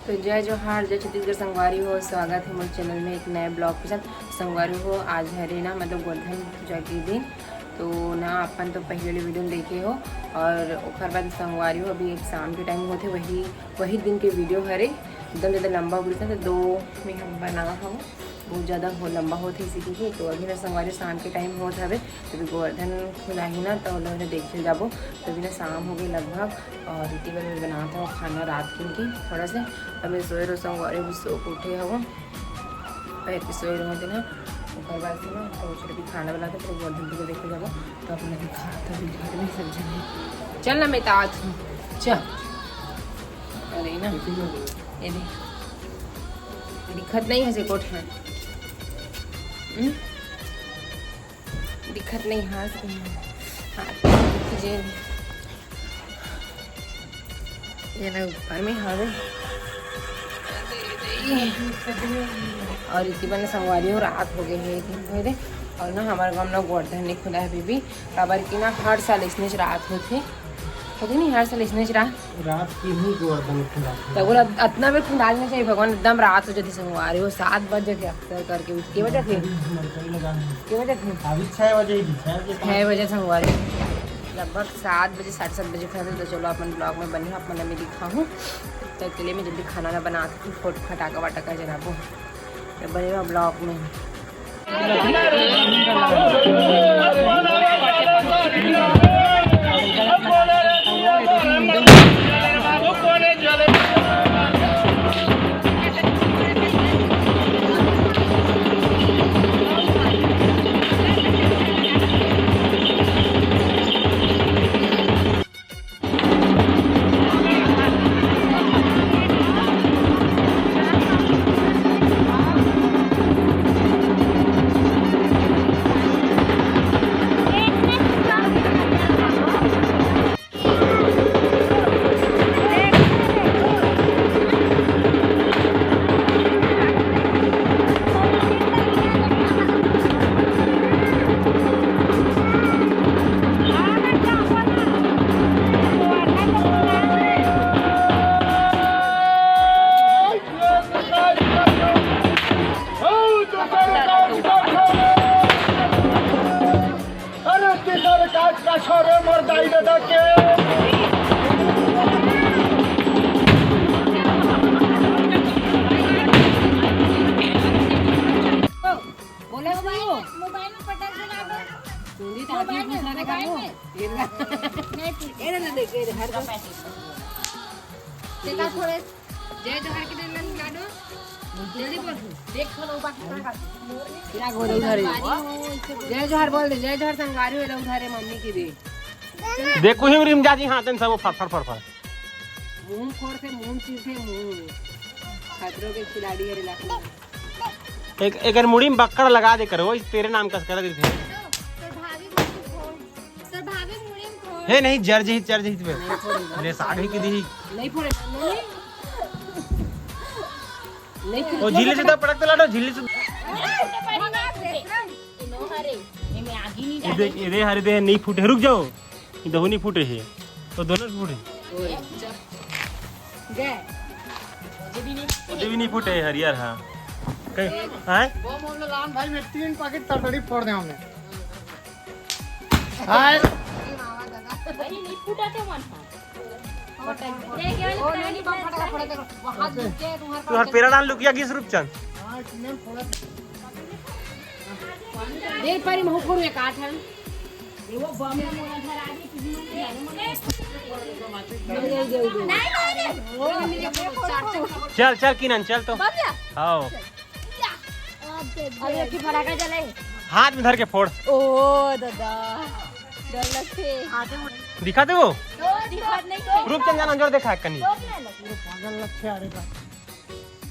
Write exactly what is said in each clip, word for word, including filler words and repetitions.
तो जय जोहार, जय छत्तीसगढ़ संगवारी हो, स्वागत है मोर चैनल में एक नए ब्लॉग के साथ। संगवारी हो, आज हरे ना, मतलब गोवर्धन पूजा के दिन, तो ना अपन तो पहले वाले वीडियो में देखे हो, और ओकर बाद संगवारी हो, अभी एक शाम के टाइम होते, वही वही दिन के वीडियो हरे, एकदम ज़्यादा लंबा हो गया था, तो दो में हम बना हो, बहुत ज़्यादा हो लंबा होते इसी के, तो अभी ना संगवारी शाम के टाइम होत हवे, तो अभी गोवर्धन खुलाही ना, तो ओला देखे जाबो। तो अभी ना शाम हो गई लगभग, और इतनी बार मैं बनाता हूँ खाना रात के लिए थोड़ा से। तो मैं सोए रहो संगवारी, अभी सो के उठे हूँ, पैर के सोए रहो ना, ओकर बाद से ना तो चलो अभी खाना बनाते, फिर गोवर्धन को देखे जाबो। तो अपने भी खा, तो भी घर में सब जने चल ना, मैं तो आज हूँ, चल। अरे ना, ये दे, दिखत नहीं है से कोट है। हम्म? दिखत नहीं है से कोट है। हाँ, ये, ये ना ऊपर में हवे। और इतनी बने संगवारी हो, रात हो गई है, एक दिन पहले। और ना हमारे गाँव में गोवर्धन नहीं खुला है अभी भी, काबर कि ना हर साल इसने रात होते, होते नहीं, हर साल इसने रात। रात की ही गोवर्धन खुला था। तो बोला, इतना भी खुंदा नहीं चाहिए भगवान, एकदम रात हो जाती संगवारी हो, सात बजे थे अक्सर करके, उठ के बजे थे, मरकरी लगा है। के बजे थे? अभी छः बजे ही थी, छः बजे। छः बजे संगवारी, लगभग सात बजे, साढ़े सात बजे खाते। तो चलो अपन ब्लॉग में बनी, अपन मैं दिखाऊँ, तब तक के लिए मैं जल्दी खाना ना बना के फोट फटाका वटाका जलाबो, तो बने रहो ब्लॉग में। अरे किशोर काट का छोरे मोर दाई दादा के। बोला सुनियो। मोबाइल में पटक के ला दो। सुनी तो आदमी मोबाइल में, दूसरा ने मोबाइल कहा। में। ये ना। नहीं, ये ना देख, ये हर देखा थोड़े। जय जोहार के दिन में ला दो। जल्दी बोल। देख लो बाकी कहाँ का। क्या बोल उधारे? संगवारी हो, इसे बोल। जय जोहार बोल दे, जय जोहार संगवारी हो, उधारे मम्मी की दे। देखो ही रिम जाजी हाथ में सब फर फर फर फर। मुंह फोड़ के मुंह चीर के मुंह। खतरों के खिलाड़ी है इलाके में। एक, एकर मुड़ी में बक्कड़ लगा दे करो, तेरे नाम कस कर देते। तो भाभी मुड़ी में फोड़। तो भाभी मुड़ी में फोड़। हे नहीं, जर जही, जर जही पे। ले साढ़े की दी। नहीं फोड़े, नहीं। नहीं, ओ झिल्ली से तो पटक तो लाडो, झिल्ली से। ये देख, ये दे, हरे दे, नहीं फूटे, रुक जाओ। ये दहू नहीं फूटे है, तो दोनों फूटे। गए। वो भी नहीं फूटे है, हरियर, हाँ। कहीं, हाँ? वो मोहन लाल भाई, मैं तीन पैकेट तड़तड़ी फोड़ दे हमने। हाय। अरे, नहीं फूटा के मन था। वो नहीं, बम फटा के फोड़ा, देखो, वहाँ गिर के तुम्हारे तू हर पास पेरा डाल लुकिया गिस रूपचंद। हाँ, इसने फोड़ा। देर पर ही मुंह फोड़ में काट है। ये वो बम में मोला धरा दी, तुझे नहीं, नहीं, नहीं। चल, चल, किनन, चल तो। बम या? हाँ। अरे, एक ही फटाका जले। हाथ में धर के फोड़। ओ दादा, डर लगते। दिखा दे वो। तो दिखा नहीं है। रूपचंद जाना जोर देखा है कनी। तो क्या लगे? पागल लगते, अरे बा।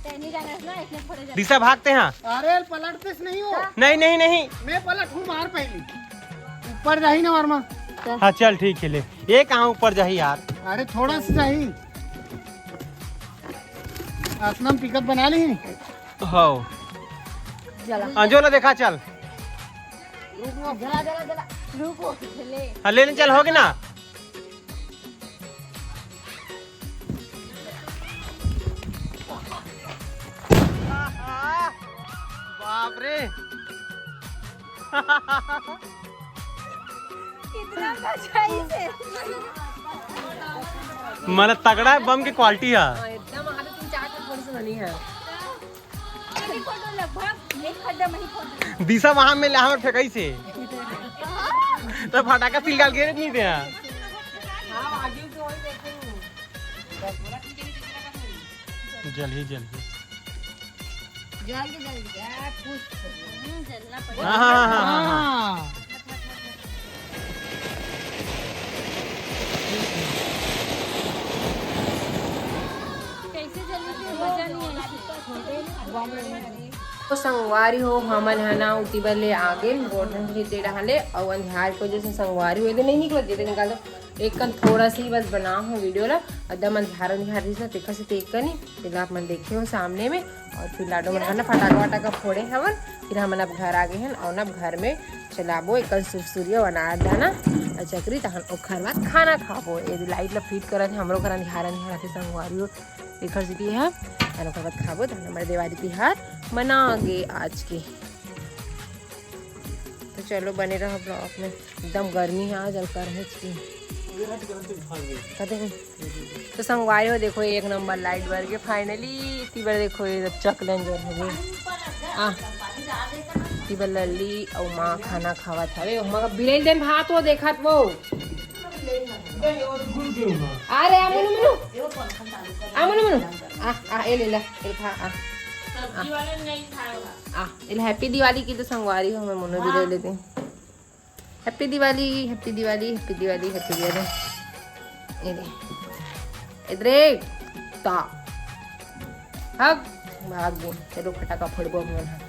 तैनी जाना है ना, इसने थोड़े जल्दी। दिशा भागते हैं। अरे, पलटते से नहीं हो। नहीं, नहीं, नहीं। मैं पलट हूँ, मार पहली। ऊपर जाही ना, वर्मा। हाँ, चल, ठीक है, ले। ये कहाँ ऊपर जाही यार? अरे, थोड़ा सा जाही। असलम पिकअप बना ली। हाँ। जला। अंजोला देखा, चल। रुको, जला, जला, जला। रुको, ले। हाँ, ले, ले, चल, होगी ना। बाप रे। कितना मजा आई से। मतलब तगड़ा है बम के क्वालिटी है। हाँ, एकदम आगे तीन चार ठो थोड़ी सी बनी है। मेरी फोटो लगभग एक खड्डा में ही फोटो। दिशा वहां में हमर फेंकाई से। तो फटाका सिलगाल गिरे नहीं दे। हाँ, आगे तो वही देखो। जल ही जल ही। जल्दी, जल्दी, आ, कुछ। हम्म, जलना पड़ेगा। हाँ, हाँ, हाँ, हाँ, हाँ। हाँ। कैसे जल्दी फिर मजा नहीं आएगी। तो संगवारी हो, हमन ह ना उती बर ले आगे, गोठन के दे रहा ले, अउ अंधियार के वजह से संगवारी हो, ये तो नहीं निकलत, ये तो निकाल दो। एक कन थोड़ा सी बस बना हूँ वीडियो ला, एकदम अंधियार अंधियार रहिस ना, तेखर से तेख कनी, तेला आप मन देखे हो सामने में। और फिर लाडो मन ना फटाका वटाका फोड़े हवन, फिर हमन अब घर आ गए हन और ना अब घर में चलाबो एक कन सुरसुरिया अनार दाना और चकरी, तहन ओखर बाद खाना खाबो। ये लाइट ला फिट करत हे, हमरो घर अंधियार अंधियार रहिथे संगवारी हो, एखर सेती है, और ओखर बाद खाबो, तहन हमर देवारी तिहार मना गे आज के। तो चलो बने रहो ब्लॉग में। एकदम गर्मी है आज, अउ कर है की। कते हो? तो संगवारी हो, देखो एक नंबर लाइट बर के फाइनली। इतनी बार देखो ये चक डेंजर हो गए। आ, इतनी बार लल्ली अउ माँ खाना खावत हवे। माँ का बिलेन देन भात वो देखत वो। अरे आ मनु मनु। आ मनु मनु। आ, आ, ए ले ले, ए खा, आ। आ, ए ले, हैप्पी दिवाली की तो संगवारी हो, मैं मनु भी ले लेती। Happy Diwali, happy Diwali, happy Diwali, happy Diwali. ये दे। इधरे। ता। हग। भाग गो। चलो फटाका फोड़बो हम मन।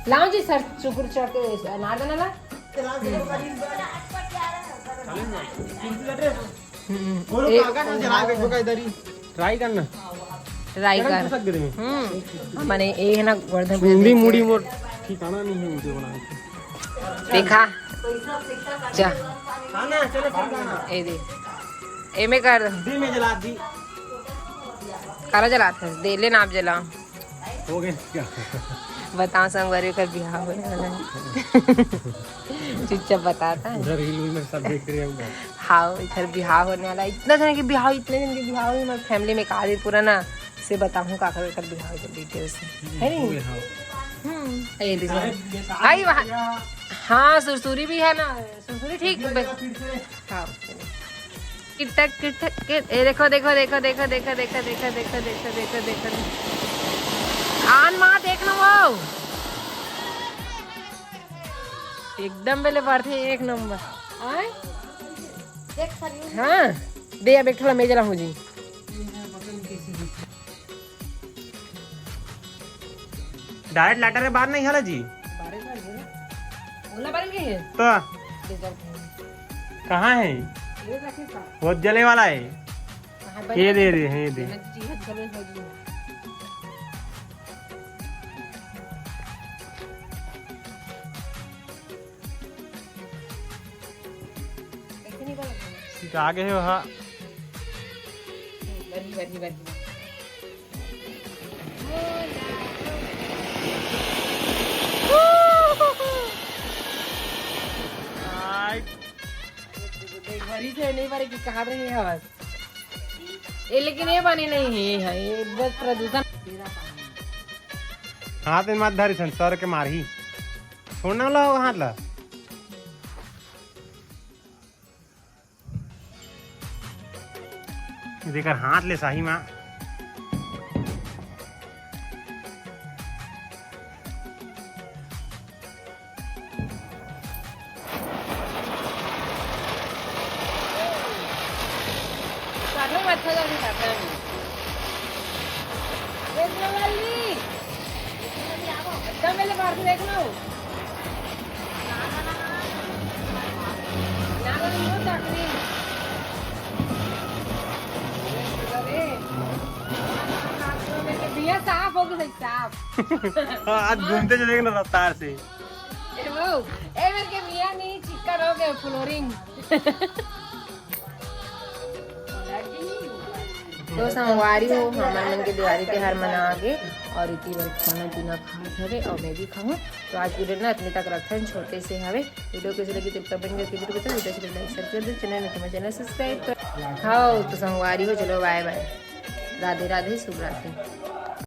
लाओ जी सर, चुकुर चुकुर अनार दाना ला। हम्म। बोलो, ए, काका ना जला के ठोका इधर ही। ट्राई करना। ट्राई करम कर। खसक दे देंगे। हम्म। माने ए है ना, गोवर्धन पूजा चुंदी देखे। मुड़ी मोर ठिकाना नहीं है उनके बनाने की। देखा। जा। खाना, चलो, चल खाना। ए दे। ए में कर। दे में जला दी। काला जलात है। दे, ले ना आप जला। हो गए क्या? बताओ संगवारी, ओकर बिहाव होने वाला है। चुपचाप बताता है। उधर रील में सब देख रहे हैं। हाँ, इधर बिहाव होने वाला है। इतना जन के बिहाव, इतने जन के बिहाव है, हमारे फैमिली में एक आदमी पूरा ना से बताऊँ का कर कर बिहाव के डिटेल से। है नहीं? हो गए, हाँ। हम्म, ये देखो। अरे, ये कहाँ आई वहाँ। गया? हाँ, सुरसुरी भी है ना। सुरसुरी ठीक। ये बे- फिर से। हाँ। किटक, किटक, किट-, ए, देखो, देखो, देखो। आन माँ, देख लो वो। एकदम बेले बढ़ते एक नंबर। आय? देख, सर, यूं हाँ, दे अब एक थोड़ा मेजला हो जी। डायरेक्ट लाटर में बार नहीं हला जी। बारे बार है ना? ओला बारे के है? तो ले जाओ। कहाँ है? ये रखे का? बहुत जले वाला है। कहाँ ये बना? दे रहे हैं, ये दे। ये जी है, चलो, चलो। कैसे नहीं बना? सीधा आगे है वहाँ। बनी, बनी, बनी। एक बारी से नहीं बारी की कहा रही है आवाज। ए, लेकिन ये बने नहीं है, ये, है, ये बस प्रदूषण। हाथ में मत धरी सन, सर के मारही। छोड़ना ला वो हाथ ला। जेकर हाथ ले साही माँ। काटो मत, खा जाओ, नहीं खाता है। देख लो, लल्ली। एकदम पहले बाहर से देख लो। ना, ना, ना, ना, चाकरी। अरे। भैया, साफ हो गई, साफ। आज घूमते चले गए ना रफ्तार से। ए वो, ए मेरे के मियाँ नहीं, चिक्कन हो गए, फ्लोरिंग। तो संगवारी हो, हमर मन के दिवाली तिहार मना आगे और इति बर खाना पीना खात हवे और मैं भी खाऊँ। तो आज वीडियो ना इतने तक रखथन, छोटे से हवे। वीडियो कैसे लगी तो कमेंट करके जरूर बताओ। वीडियो अच्छी लगे लाइक शेयर कर दो, चैनल में तुम्हें चैनल सब्सक्राइब कर। हाँ तो संगवारी हो, चलो बाय बाय, राधे राधे, शुभ रात्रि।